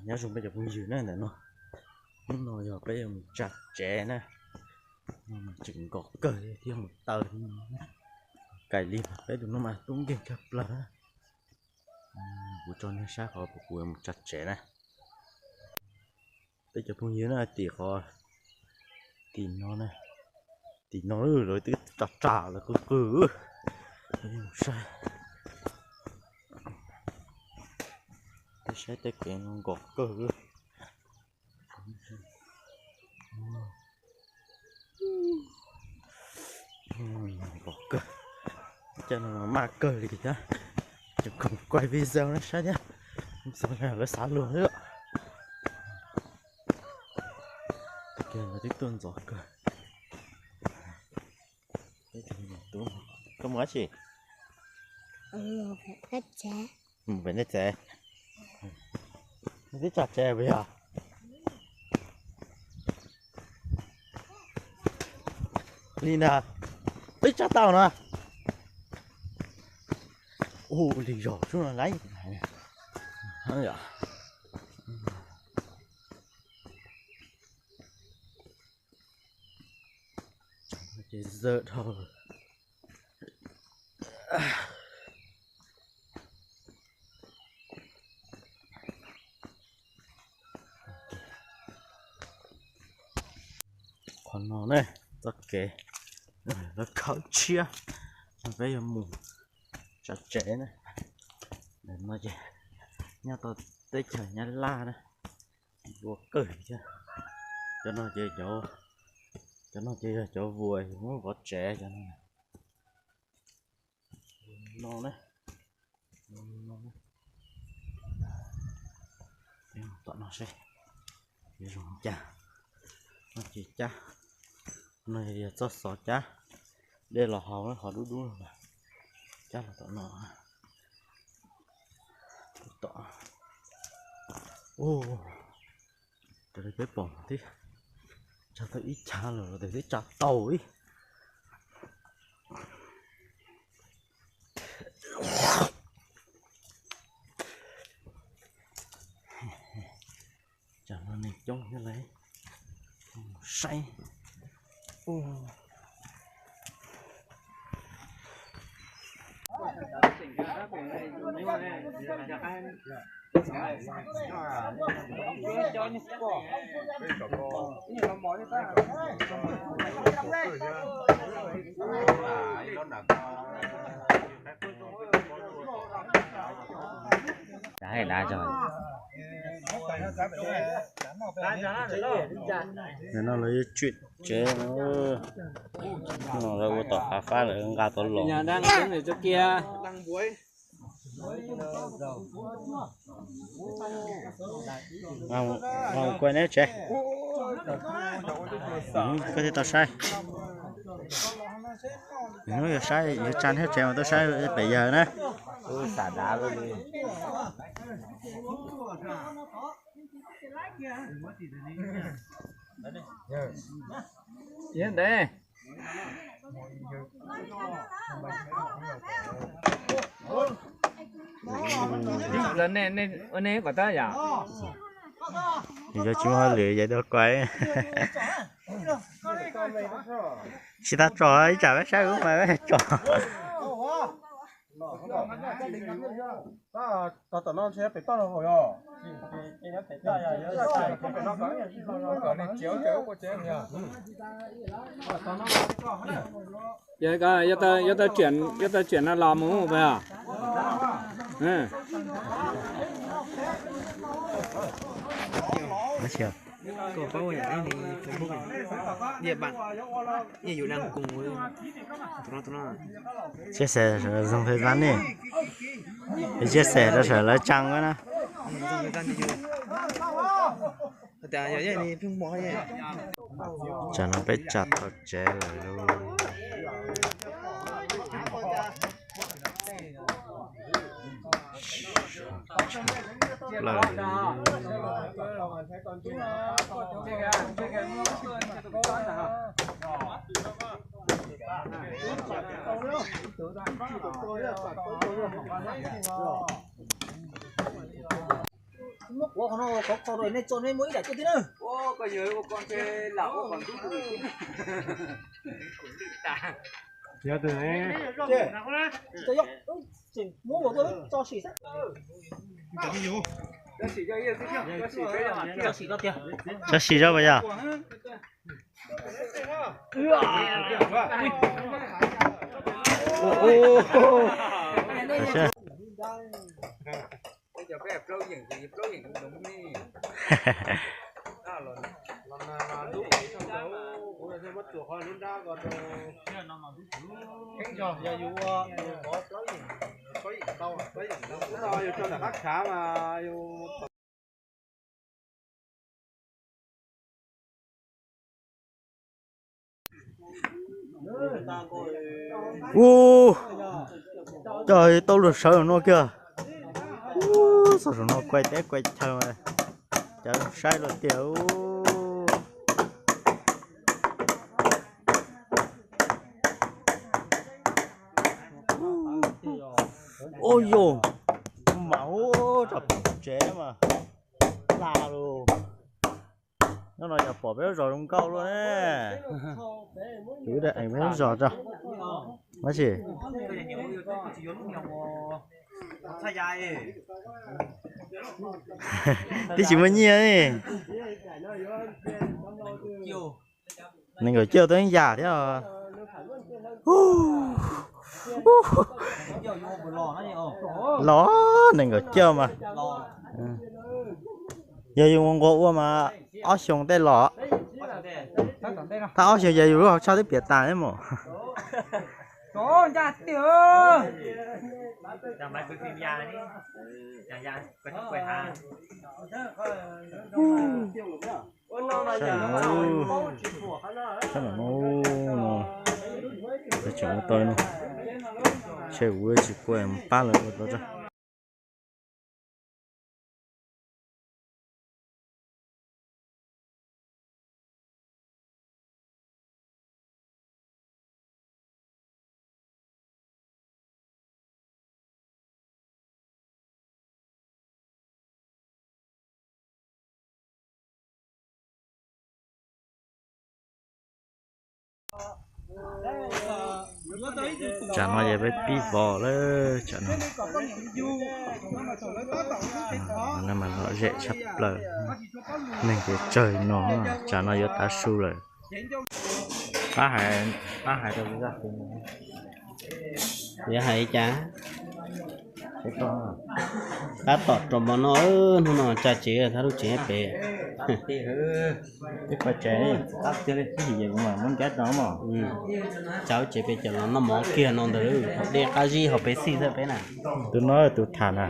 Nyob zoo peb cov phooj ywg na, ntawm no hnub no yog peb yuav mus tsa tsev na. Tseem nkos kawg thiab, mus taw thiab no. Kaim li mas peb tus no mas tub nkeeg kawg plaws. Kuv tso nej saib qhov kuv yuav mus tsa tsev na. Peb cov phooj ywg na, tim qhov, tim no na, tim no lawv twb tsa tsa lawm, qw qw. Saib, saib tej kev no nkos kawg. Nkos kawg. Cov no maj kawg li thiab. Cov khoom kuaj video na saib thiab. Xav lawv xav luag xwb. Kiag lawv twb tuaj ntxov kawg. Koj mus dab tsi? Mus pem ntej tsev. Nws twb tsa tsev puas yog? Li ntag, twb tsa tau no. Ua li zog xwb no lawm. Ces zawm dhau. Qhov no ne, txoj kev lawv khawb tshiab, peb yuav mus tsa tsev na. Ntawm no ces nyob tau teb chaws Nyab Laj na, ua kawg thiab. Cov no ces cov, cov no ces yog cov vuas muab vov tsev cov no. No na, tom no seb yuav zoo cas. No ces cab, no yog txoj xov cab dej los haus, qhov dub dub no, cab los tom no. Tom, ua, raws li peb pom thiab, tsa tau ib chav lawm los twb tsa tau ib. Tsam no neeg coob thiab lauj, saib. Hais dab tso. Nim no lawv yuav tsim tsev no, lawv ua tom qab fab lawm, nqa tau los. Nqa mus kuaj neb tsev. Koj thiaj tau saib. Hnub yog saib, yuav tsa neb tsev mas tuaj saib pem yawg na. Yog ntev. Los nej, nej ua nej kom tab yom. Yog tsis muaj hauj lwm yog tuaj kuaj. Tsis tas tso ib tsam peb saib ub mas peb tso. Tom no ntshe pem toj no haus yog. Ces yuav tau, yuav tau tsiam no los mus puas yog? Chia sẻ, dùng thời gian đi. Chia sẻ rau sawv lawv tsa na. Tsam no peb tsa tau tsev lawm lauj. Plaws. Muab kuav qhov no, qhov qhov no nej tso, nej muab ib daim tuaj thiab na. Yog tus ne. Tso sim xwb. Tso sim rau tiag. Ub, coj tau luag sawv no kiag. Ub, txog saum no kuaj teb kuaj chaw, cov saib luaj tiag. Ub, yog mas ub, tsev mas hla lus. Nyob no yog pom peb lub zos zoo nkauj luaj ne. Tus ib daim eev peb lub zos tso. Tab sis twb tsis muaj nyiaj ne. Nees nkaum cuaj tau ib yam thiab. Los nees nkaum cuaj mas. Yog yus nquag ua mas ob xyoos tej los. Thaj ob xyoos yog yus lub hauv tshaj twb piam tas mus. Sab no, sab no, no, tseem ua tau no, ntshe kuv tsis kuaj mus pab lawv ua tau tso. Tsam no yog peb pib vov lawm tsam no. Mas lom zem tshaj plaws, neeg ces tsawg no, tsam no yuav tav su lawm. Pab hais, pab hais rau kuv zaj twg, yuav hais li cas? Tab tom rau mov no, hnub no tsa tsev thab lub tsev pem. Ib qho tsev, tab tiag li, ib yam kuv mam muab nrab rau mog. Tsa lub tsev pem cov los noj mov kiag no ntawd, dej qab zib hauv peb xij xwb peb na. Tus no tus tham na,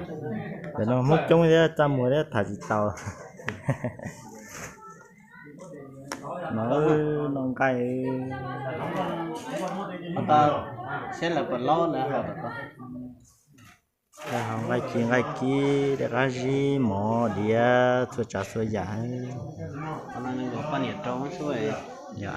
ntawm no Hmoob coob thiab txaj muag thiab tham tsis tau. No, no nqaij, seb lawv puas laub na. Nqaij ci nqaij kib, dej qab zib, mov diav, txhua tsav txhua yam. Yog